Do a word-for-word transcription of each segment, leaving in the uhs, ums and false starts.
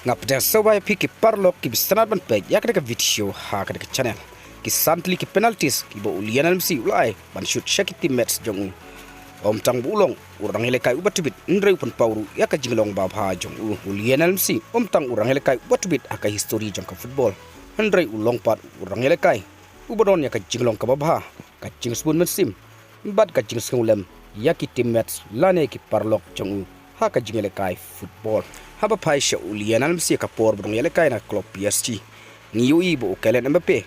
Nga pdiang sngewbha ïa phi ki paralok kiba sngewtynnat ban peit ïa kane ka video ha kane ka channel. Ki san tylli ki penalties kiba u Lionel Messi u la ai ban shoot sha ki teammates jong u. Ym tang ba u long u rangïalehkai uba tbit, hynrei u pynpaw ruh ïa ka jinglong babha jong u. U Lionel Messi ym tang u rangïalehkai uba tbit ha ka history jong ka football, hynrei u long pat u rangïalehkai uba don ïa ka jinglong kaba bha, ka jingsbun mynsiem bad ka jingsngewlem ïa ki teammates lane ki paralok jong u ha ka jingïalehkai football. Haba phai sha u Lionel Messi ha ka por ba u dang ïalehkai na ka club P S G, ngi ïohi ba u Kylian Mbappe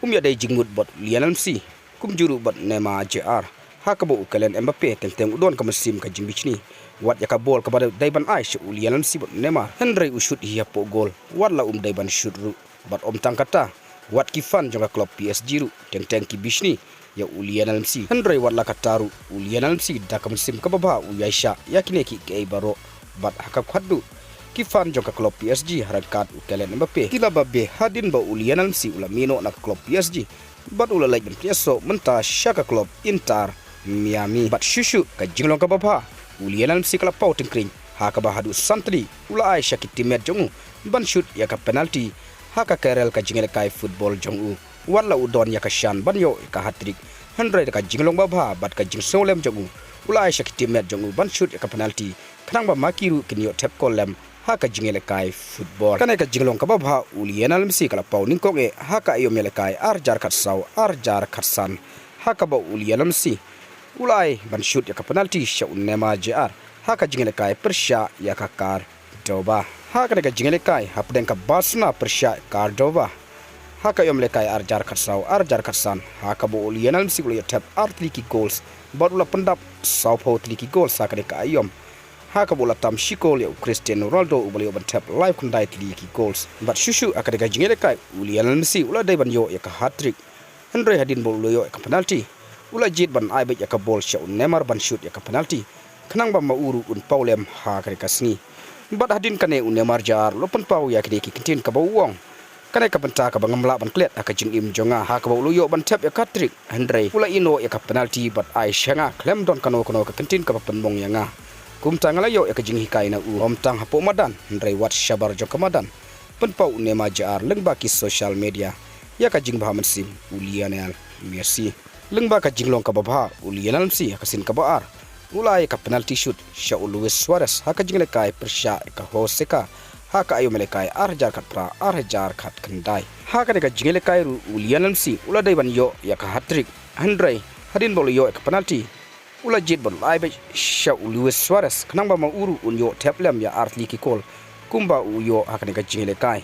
um ïadei jingmut bad u Lionel Messi kumjuh ruh bad Neymar Jr. Ha kaba u Kylian Mbappe teng teng u don ka mynsiem ka jingbishni wat ïa ka bol kaba dei ban ai sha u Lionel Messi bad u Neymar, hynrei u shoot hi hapoh goal wat la um dei ban shoot ruh. Bad ym tang kata, wat ki fan jong ka club P S G ruh teng teng ki bishni ïa u Lionel Messi, hynrei wat la kata ruh u Lionel Messi da ka mynsiem kaba bha u ïaishah ïa kine kiei kiei baroh. Bad ha ka khatduh, ki fan jong ka club P S G ha ryngkat u Kylian Mbappe ki la babe hadien ba u Lionel Messi u la mih noh na ka club P S G bad u la leit ban pynïasoh mynta sha ka club Inter Miami. Bad shuh shuh ka jinglong kaba bha u Lionel Messi ka la paw tyngkring ha kaba haduh san tylli u la ai sha ki teammate jong u ban shoot ïa ka penalty ha ka career ka jingïalehkai football jong u. Wat la u don ïa ka shan ban ïoh ïa ka hat-trick, hynrei da ka jinglong babha bad ka jingsngewlem jong u, u la ai sha ki teammate jong u ban shoot ïa ka penalty khnang ba ma ki ruh kin ïoh thep kol lem ha ka jingïalehkai football. Kane ka jinglong kaba bha u Lionel Messi ka la paw nyngkong eh ha ka aïom ïalehkai ar hajar khatsaw ar hajar khatsan, ha kaba u Lionel Messi u la ai ban shoot ïa ka penalty sha u Neymar Jr ha ka jingïalehkai pyrshah ïa ka Cordoba. Ha kane ka jingïalehkai hapdeng ka Barcelona pyrshah Cordoba ha ka aïom ïalehkai ar hajar khatsaw ar hajar khatsan, ha kaba u Lionel Messi u la ïoh thep ar tylli ki goals bad u la pyndap sawphew tylli ki goals ha kane ka aïom, ha kaba u la tam shi kol ïa u Cristiano Ronaldo uba la ïoh ban thep laiphew khyndai tylli ki goals. Bad shuh shuh ha kane ka jingïalehkai u Lionel Messi u la dei ban ïoh ïa ka hat-trick, hynrei hadien ba u la ïoh ïa ka penalty u la jied ban ai beit ïa ka bol sha u Neymar ban shoot ïa ka penalty khnang ba ma u ruh un paw lem ha kane ka sngi. Bad hadien kane u Neymar Jr u la pynpaw ïa kine ki kyntien kaba u ong: Kane ka bynta kaba ngam lah ban klet ha ka jingim jong nga, ha kaba u la ïoh ban thep ïa ka hat-trick, hynrei u la ïehnoh ïa ka penalty bad ai sha nga khlem don kano kano ka kyntien kaba pynmong ïa nga. Kumta nga la ïoh ïa ka jinghikai na u, ym tang hapoh madan hynrei wat shabar jong ka madan, pynpaw u Neymar Jr lyngba ki social media ïa ka jingbha mynsiem u Lionel Messi. Lyngba ka jinglong kaba bha u Lionel Messi ha ka sien kaba ar u la ai ïa ka penalty shoot sha u Luis Suarez ha ka jingïalehkai pyrshah ïa ka Huesca ha ka aïom ïalehkai ar hajar khatphra ar hajar khatkhyndai. Ha kane ka jingïalehkai ruh u Lionel Messi u la dei ban ïoh ïa ka hat-trick, hynrei hadien ba u la ïoh ïa ka penalty u la jied ban ai beit sha u Luis Suarez khnang ba ma u ruh un ïoh thep lem ïa ar tylli ki kol kumba u ïoh ha kane ka jingïalehkai.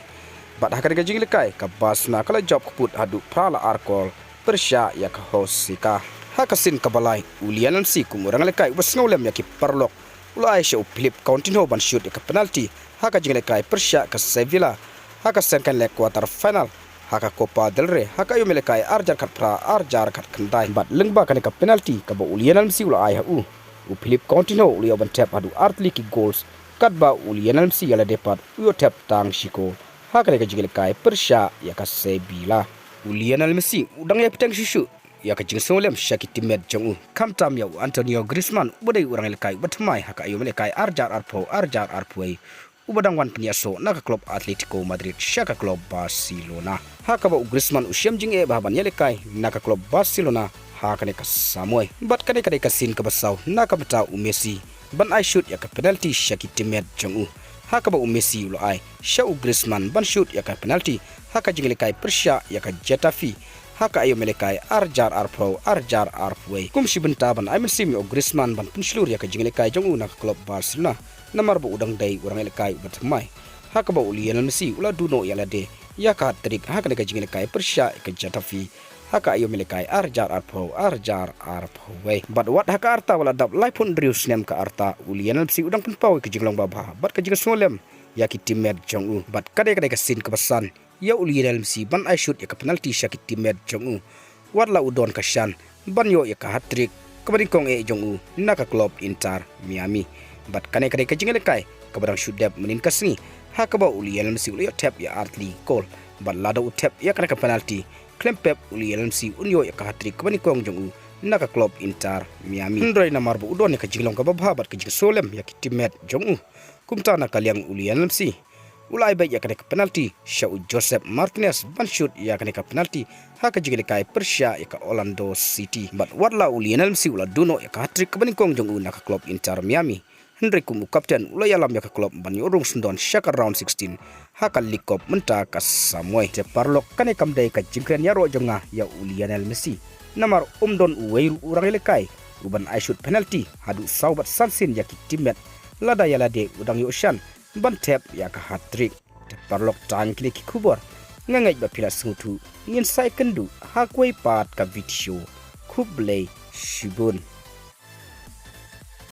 Bad ha kane ka jingïalehkai ka Barcelona ka la jop kput haduh phra la ar kol pyrshah ïa ka Huesca. Ha ka sien kaba lai u Lionel Messi kum u rangïalehkai uba sngewlem ïa ki paralok u la ai sha u Philippe Coutinho ban shoot ïa ka penalty ha ka jingïalehkai pyrshah ka Sevilla ha ka second leg quarter final ha ka Copa del Rey ha ka aïom ïalehkai ar hajar khatphra ar hajar khatkhyndai. Bad lyngba kane ka penalty kaba u Lionel Messi u la ai ha u, u Philippe Coutinho u la ïoh ban thep haduh ar tylli ki goals, katba u Lionel Messi ïa lade pat u ïoh thep tang shi kol ha kane ka jingïalehkai pyrshah ïa ka Sevilla. U Lionel Messi u dang ïai bteng shuh shuh ïa ka jingsngewlem sha ki teammate jong u, khamtam ïa u Antonio Griezmann uba dei u rangïalehkai uba thymmai ha ka aïom ïalehkai ar hajar arphew ar hajar arphew wei, uba dang wan pynïasoh na ka club Atletico Madrid sha ka club Barcelona. Ha kaba u Griezmann u shem jingeh bha ban ïalehkai na ka club Barcelona ha kane ka samoi. Bad kane ka dei ka sien kaba saw na ka bynta u Messi ban ai shoot ïa ka penalty sha ki teammate jong u, ha kaba u Messi u la ai sha u Griezmann ban shoot ïa ka penalty ha ka jingïalehkai pyrshah ïa ka Getafe ha ka aïom ïalehkai ar hajar arphew ar hajar arphew wei, kum shi bynta ban ai mynsiem ïa u Griezmann ban pynshlur ïa ka jingïalehkai jong u na ka club Barcelona, namar ba u dang dei u rangïalehkai uba thymmai. Ha kaba u Lionel Messi u la duh noh ïa lade ïa ka hat-trick ha kane ka jingïalehkai pyrshah ïa ka Getafe ha ka aïom ïalehkai ar hajar arphew ar hajar arphew wei. Bad wat ha ka rta ba la dap laiphew hynriew snem ka rta, u Lionel Messi u dang pynpaw ïa ka jinglong babha bad ka jingsngewlem ïa ki teammate jong u. Bad kane ka dei ka sien kaba san ïa u Lionel Messi ban ai shoot ïa ka penalty sha ki teammate jong u, wat la u don ka shan ban ïoh ïa ka hat-trick kaba nyngkong eh jong u na ka club Inter Miami. Bad kane ka dei ka jingïalehkai kaba dang shu dep mynnin ka sngi, ha kaba u Lionel Messi u la ïoh thep ïa ar tylli ki kol. Bad lada u thep ïa kane ka penalty khlem pep, u Lionel Messi un ïoh ïa ka hat-trick kaba nyngkong jong u na ka club Inter Miami. Hynrei namar ba u don ïa ka jinglong kaba bha bad ka jingsngewlem ïa ki teammate jong u, kumta na ka liang u Lionel Messi u la ai beit ïa kane ka penalty sha u Joseph Martinez ban shoot ïa kane ka penalty ha ka jingïalehkai pyrshah ïa ka Orlando City. Bad watla u Lionel Messi u la duh noh ïa ka hat-trick kaba nyngkong jong u na ka club Inter Miami, hynrei kum u captain u la ïalam ïa ka club ban ïoh rung syndon sha ka round sixteen ha ka League Cup mynta ka samoi. Te paralok, kane kam dei ka jingkren ïaroh jong nga ïa u Lionel Messi, namar um don uwei ruh u rangïalehkai uban ai shoot penalty haduh saw bad san sien ïa ki teammate, lada ïa lade u dang ïoh shan ban thep ïa ka hat-trick. Te paralok, tang kine ki khubor. Nga ngeit ba phi la sngewthuh. Ngin sa ïakynduh ha kawei pat ka video. Khublei shibun.